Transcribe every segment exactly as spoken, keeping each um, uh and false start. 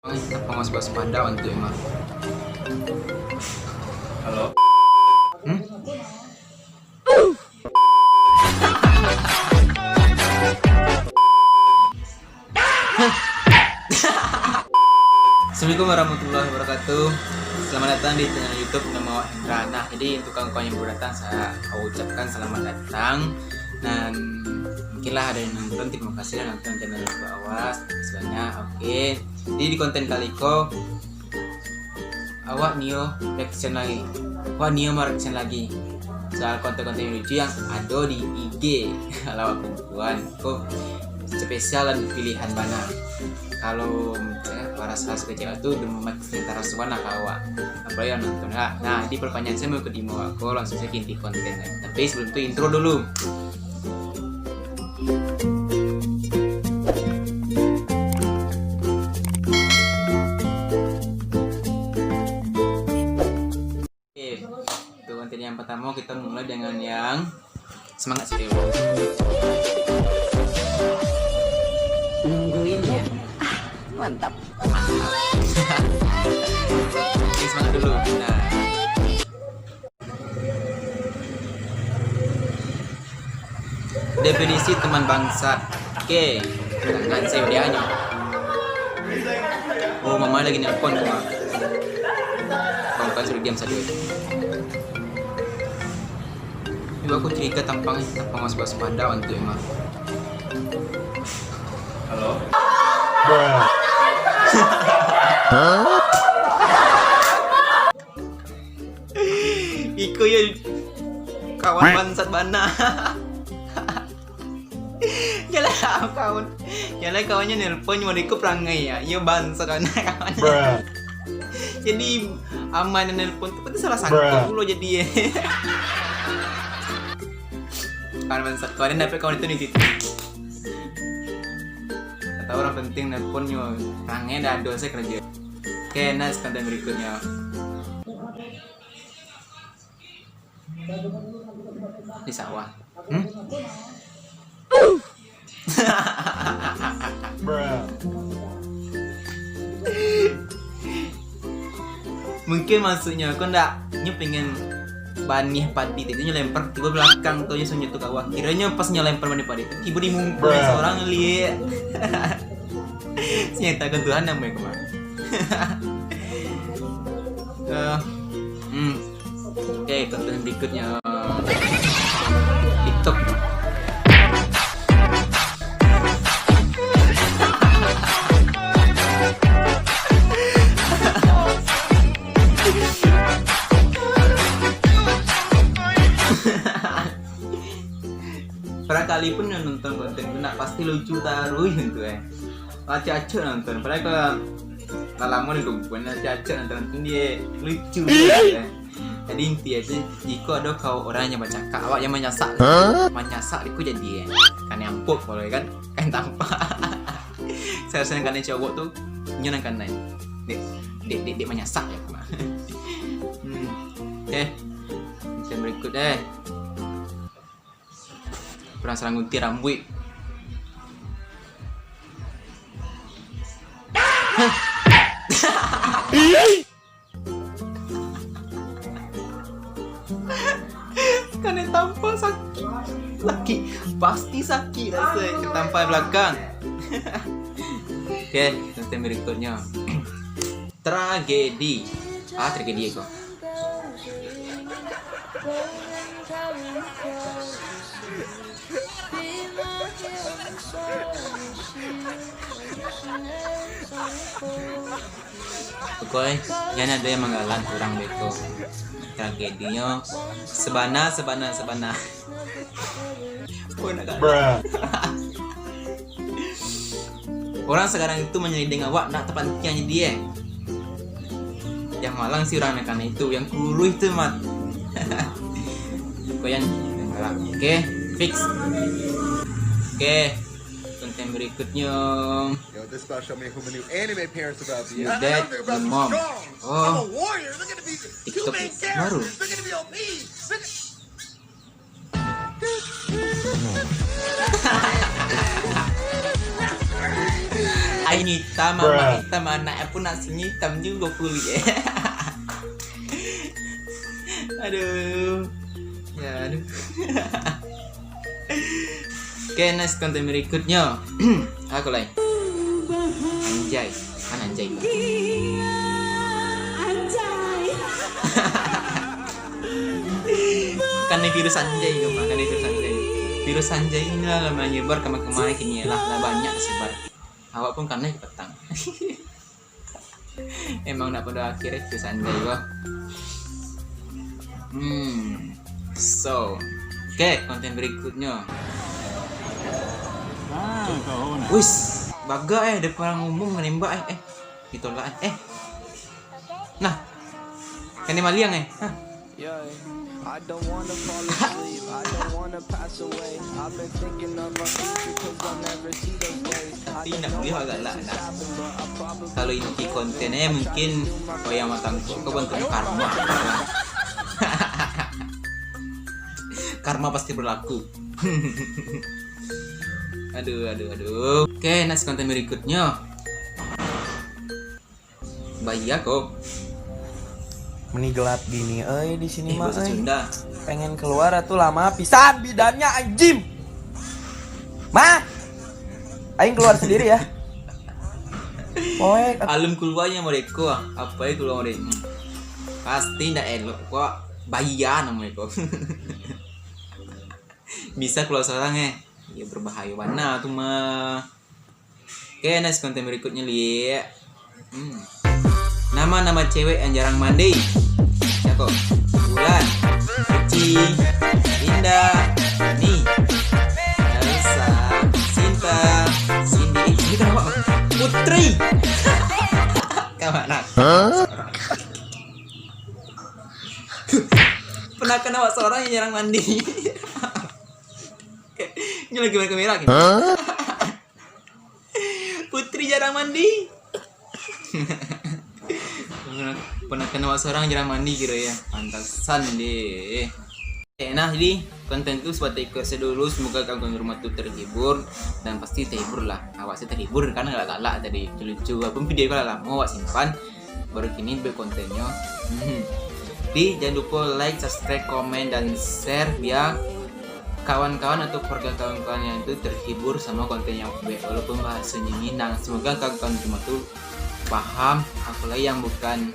Tampang mas bas pada untuk emang. Halo? Hmm? Assalamualaikum warahmatullahi wabarakatuh. Selamat datang di channel YouTube Nama Awak Hendra. Nah, jadi untuk kawan-kawan yang baru datang, saya ucapkan selamat datang. Dan mungkinlah ada yang nonton, terima kasih lah nonton channel YouTube Awak sebanyak. Oke. Jadi di konten kali ko, awak nio reaction lagi. Awak nio mau reaction lagi soal konten-konten yang lucu yang ado di I G ala perempuan. Ko spesial dan pilihan bana. Kalau misalnya para salah suka cewek tu, udah memakai cinta rasa bana ka awak. Apalagi yang nonton lah. Nah, di perpanjangan saya mau ke Dimo awak ko, langsung saja ke inti konten. Tapi sebelum tu intro dulu. Oke, untuk konten yang pertama kita mulai dengan yang semangat sekali. Nungguin ya. Ah, mantap. Oke, semangat dulu. Nah. Definisi teman bangsat. Oke, dengan saya udahnyo. Oh, mama lagi nelpon ko, Ma. Kawan-kawan suruh diam sajo. Ibu aku curiga tampang, tampang mas bas pada untuk emang. Halo? Iko yo kawan bangsat bana. Jalan kawan. Jalan kawannyo nelpon, cuma iko perangai ya. Iyo bangsat bana kawan. Jadi aman nelpon tu pasti salah sangko pulo jadi. Kawan bangsat, kawan dapat kawan itu nih. Atau orang penting nelpon nyo, perangai dah ado saya kerja. Oke, next konten berikutnya. Di sawah. Hmm? Mungkin maksudnyo, kau ndak, nyo pengen banih padi tadi, nyo lempar tiba belakang tu, nyo sunyo tu kawa. Kironyo pas nyo lempar banih padi tu, tiba di mungkuan seorang liek. Senjata kan Tuhan yang main kemana? Eh, hmm. Oke, konten berikutnya. TikTok. Bara kali pun nyo nonton konten tu, nak pasti lucu taruih tu, eh. Acok-acok nonton. Padahal kalau lah lamo nih kumpul, acok-acok nonton, nonton dia lucu, eh. Jadi inti aja, jiko ado kau orang yang bacakak, awak yang manyasak, manyasak iko jadi, eh. Kan nyampuk kalau kan, kan tampak. Seharusnya kan cowok tu, nyo nang kanai. Dek, dek, dek, dek manyasak ya, Mak. Hmm. Eh, konten berikut, eh. Perang sarang gunting rambuik. Kanai tampal sakik. Sakik. Pasti sakik raso kanai tampal balakang. Oke, konten berikutnya. Tragedi. Ah, tragedi ko. Pokoknyo, jan ado yang manggalan urang beko. Tragedinyo sabana, sabana, sabana. Oh, nak kalah. Orang sekarang itu menyeliding awak nak terpantiang jadi, eh. Yang malang sih orang nak kanai itu, yang kuruih tu, Mat. Kau yang malang. Oke, fix. Oke, konten berikutnya. Yo, this is about show me who my new anime parents about to be. You dead, your mom. Oh. I'm a warrior. Look at the beat. TikTok baru. They're gonna be O P. Look at I Hitam, mama hitam, anak pun nasinya hitam juga kulit. Aduh. Ya, aduh. Oke, next konten berikutnya. Aku lain. Anjay. Mana anjay? Karena virus anjay tu, Mak. Karena virus anjay. Virus anjay inilah lah menyebar kemana-kemana kini lah. Lah banyak tersebar. Awak pun karena petang. Emang nak pada akhirnya virus anjay ko. Hmm. So, oke, konten berikutnya. Wis, bagak eh, depan orang umum menembak eh. Eh, ditolak eh. Eh. Nah. Kan dia maliang eh. Hah. Tapi nak boleh agak lah, nah. Kalau inti konten eh mungkin wayang matangkok ko bentuknya karma. Karma pasti berlaku. Aduh, aduh, aduh. Oke, next konten berikutnya. Bayia ko. Meni gelap gini, euy, di sini mah, euy. Pengen keluar atuh, lama pisan bidannya, anjim. Mah. Aing keluar sendiri ya. Poek. Alun keluarnya mereka, apa ya keluar mereka? Pasti ndak elok kok. Bayia namanya kok. Bisa keluar seorang eh. Ya berbahaya bana tu mah. Oke, next konten berikutnya, Liek. Hmm. Nama-nama cewek yang jarang mandi. Siapa? Wulan, Uci, Indah, Ni, Elsa, Sinta, Cindy. Eh, Cindy kenapa? Putri. Kawan nak. Pernah kena awak seorang yang jarang mandi. Ini lagi merah-merah gini. Putri jarang mandi. Pernah, pernah kena awak seorang jarang mandi kira ya. Pantasan deh. Eh, nah, jadi konten tu sebatas ikut saya dulu. Semoga kawan-kawan rumah tu terhibur dan pasti terhibur lah. Awak saya terhibur kan galak-galak tadi, lucu-lucu. Walaupun video ko lah lama awak simpan, baru kini buat kontennyo. Jadi jangan lupa like, subscribe, komen, dan share biar kawan-kawan atau keluarga kawan-kawan yang tu terhibur sama konten yang buat, walaupun bahasanya Minang. Semoga kawan-kawan rumah tu paham, apalagi yang bukan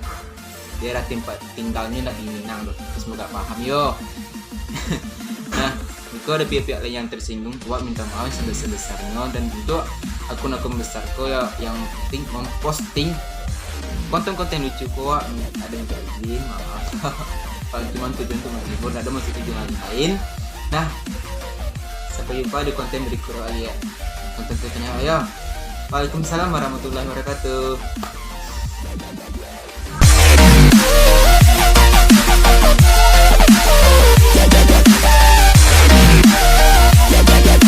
daerah tempat tinggalnya nak di Minang tu. Semoga paham yo. Nah, jika ada pihak-pihak lain yang tersinggung, awak minta maaf sebesar-besarnya, dan untuk akun-akun besar ko ya, yang penting memposting konten-konten lucu ko, awak ada minta izin, maaf. Kalau cuma tujuan untuk menghibur, tak ada maksud tujuan lain. Nah, sampai jumpa di konten berikut lagi ya. Konten berikutnya ya. Waalaikumsalam warahmatullahi wabarakatuh.